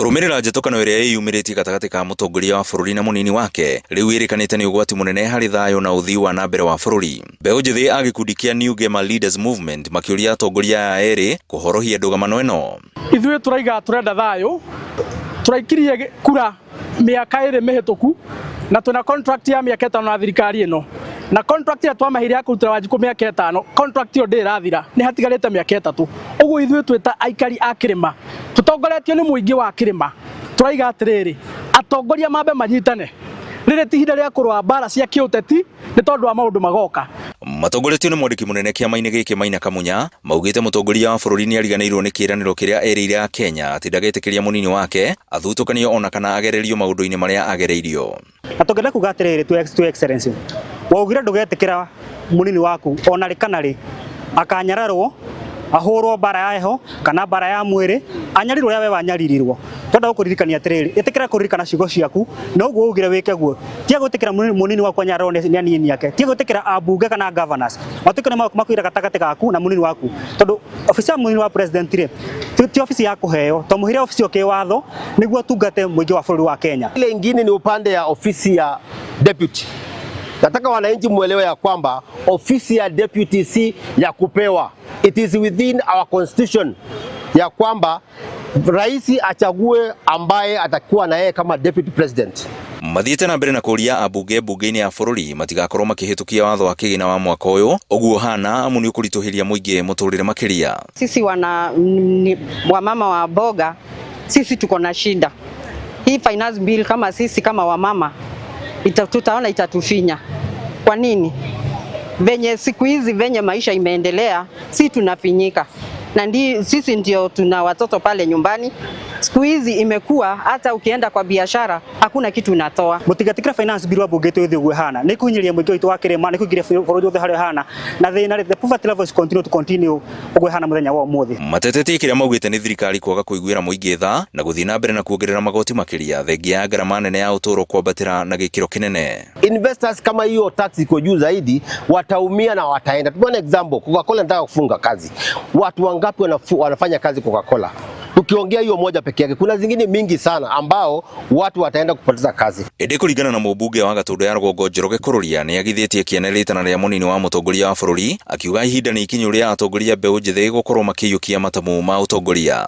Kũrũmĩrĩra njĩtũkano ĩrĩa ĩyumĩrĩtie gatagatĩ ka mũtongoria wa bũrũri na mũnini wake, rĩu ĩrĩkanĩte nĩ ũgwati mũnene harĩ thayũ na ũthii wa na mbere wa bũrũri. Mbeũ njĩthĩ a gĩkundi kĩa New Gema Leaders Movement makĩũria atongoria aya erĩ kũhorohia ndũgamano ĩno. Ithuĩ tũraiga tũrenda thayũ, tũraikirie kura mĩaka ĩrĩ mĩhĩtũku na twĩna contract ya mĩaka ĩtano na thirikari ĩno na contract ĩrĩa twamaheire ya kũrutĩra Wanjikũ mĩaka ĩtano, contract ĩyo ndĩrĩ ĩrathira, nĩ hatigarĩte mĩaka ĩtatũ. Ũguo ithuĩ twĩ ta aikari a kĩrĩma tũtongoretio nĩ mũingĩ wa kĩrĩma tũraiga atĩrĩrĩ, atongoria mambe manyitane, rĩrĩ ti ihinda rĩa kũrũa mbara cia kĩũteti nĩ tondũ wa maũndũ magoka. Matongoretio nĩ mwandĩki mũnene kĩama-inĩ gĩkĩ Maina Kamunya, maugĩte mũtongoria wa bũrũri nĩariganĩirwo nĩ kĩĩranĩro kĩrĩa erĩire Akenya atĩ ndagetĩkĩria mũnini wake athutũkanio ona kana agererio maũndũ-inĩ marĩa agereirio. Na tũngĩenda kuga atĩrĩrĩ to Excellency, waugire ndũgetĩkĩra mũnini waku ona rĩ kana rĩ akanyararwo ahũrwo mbara ya heho kana mbara ya mwĩrĩ anyarirwo ũrĩa we wanyaririrwo. Twenda gũkũririkania atĩrĩrĩ, ĩtĩkĩra kũririkana ciugo ciaku na ũguo ugire wĩke guo. Tiga gwĩtĩkĩra mũnini waku anyararwo nĩ anini ake, tiga gwĩtĩkĩra ambunge kana governors matuĩke nĩ makwĩra gatagatĩ gaku na mũnini waku, tondũ obici ya mũnini wa president rĩ ti obici ya kũheo, twamũheire obici ĩyo kĩwatho nĩguo atungate mũingĩ wa bũrũri wa Kenya. Ile ingine ni upande ya ofisi ya deputy. Nataka wananchi muelewe ya kwamba ofisi ya deputy si ya kupewa. It is within our constitution ya kwamba rais achague ambaye atakuwa na yeye kama deputy president. Mathiĩte na mbere na kũria ambunge mbunge-inĩ ya bũrũri matigakorwo makĩhĩtũkia watho wa kĩgĩna wa mwaka ũyũ ũguo ũhana amu nĩ ũkũritũhĩria mũingĩ mũtũrĩre makĩria. Sisi wana ni, wamama wa mboga sisi tuko na shida hii finance bill, kama sisi kama wamama tutaona itatufinya. Kwa nini? Venye siku hizi venye maisha imeendelea, si tunafinyika na ndi, sisi ndio tuna watoto pale nyumbani. Siku hizi imekuwa hata ukienda kwa biashara hakuna kitu unatoa. Mũtigetikĩre finance bill wa mbunge ĩtũ ĩthĩ ũguo ĩhana nĩ kũhinyĩrĩria mũingĩ witũ wa kĩrĩma, nĩ kũingĩria bũrũri wothe harĩa ũhana na thĩna rĩ, the poverty levels continue to continue ũguo ĩhana mũthenya wa ũmũthĩ. Matetetie kĩrĩa maugĩte nĩ thirikari kwaga kũiguĩra mũingĩ tha na gũthiĩ na mbere na kuongerera magoti makĩria thengia ya ngarama nene ya ũtũũro kwambatĩra na gĩkĩro kĩnene. Investors kama hiyo tax iko juu zaidi wataumia na wataenda. Tumeona example, Coca-Cola nataka kufunga kazi. Watu wangapi wanafanya kazi Coca-Cola? Tukiongea hiyo moja peke yake, kuna zingine mingi sana ambao watu wataenda kupoteza kazi. Ĩndĩ kũringana na mũmbunge wa Gatũndũ ya rũgongo Njoroge Kururia nĩ agithĩtie kĩene rĩtana rĩa mũnini wa mũtongoria wa bũrũri akiuga ihinda nĩ ikinyu rĩa atongoria mbeũ njĩthĩ gũkorwo makĩiyũkia matamu ma ũtongoria.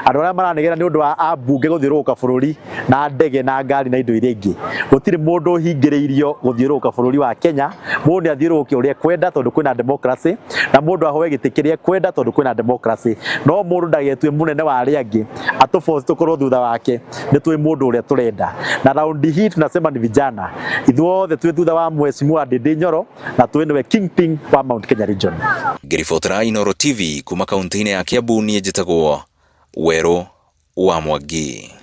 Andũ arĩa maranegena nĩ ũndũ wa ambunge gũthiũrũrũka bũrũri na ndege na ngari na indo iria ingĩ, gũtirĩ mũndũ ũhingĩrĩirio gũthiũrũrũka bũrũri wa Kenya. Mũndũ nĩ athiũrũrũke ũrĩa ekwenda tondũ kwĩna democracy, na mũndũ ahoe gĩtĩ kĩrĩa ekwenda tondũ kwĩna democracy. No mũndũ ndagetue mũnene wa arĩa angĩ atũforce tũkorwo thutha wake. Nĩ tũĩ mũndũ ũrĩa tũrenda, na raundi hii tunasema ni vijana ithuothe twĩ thutha wa Mheshimiwa Ndindi Nyoro na twĩ nĩwe kingpin wa Mount Kenya region. Ngĩribotera Inooro TV kuma kaunti-inĩ ya Kiambu, niĩ njĩtagwo Werũ wa Mwangi.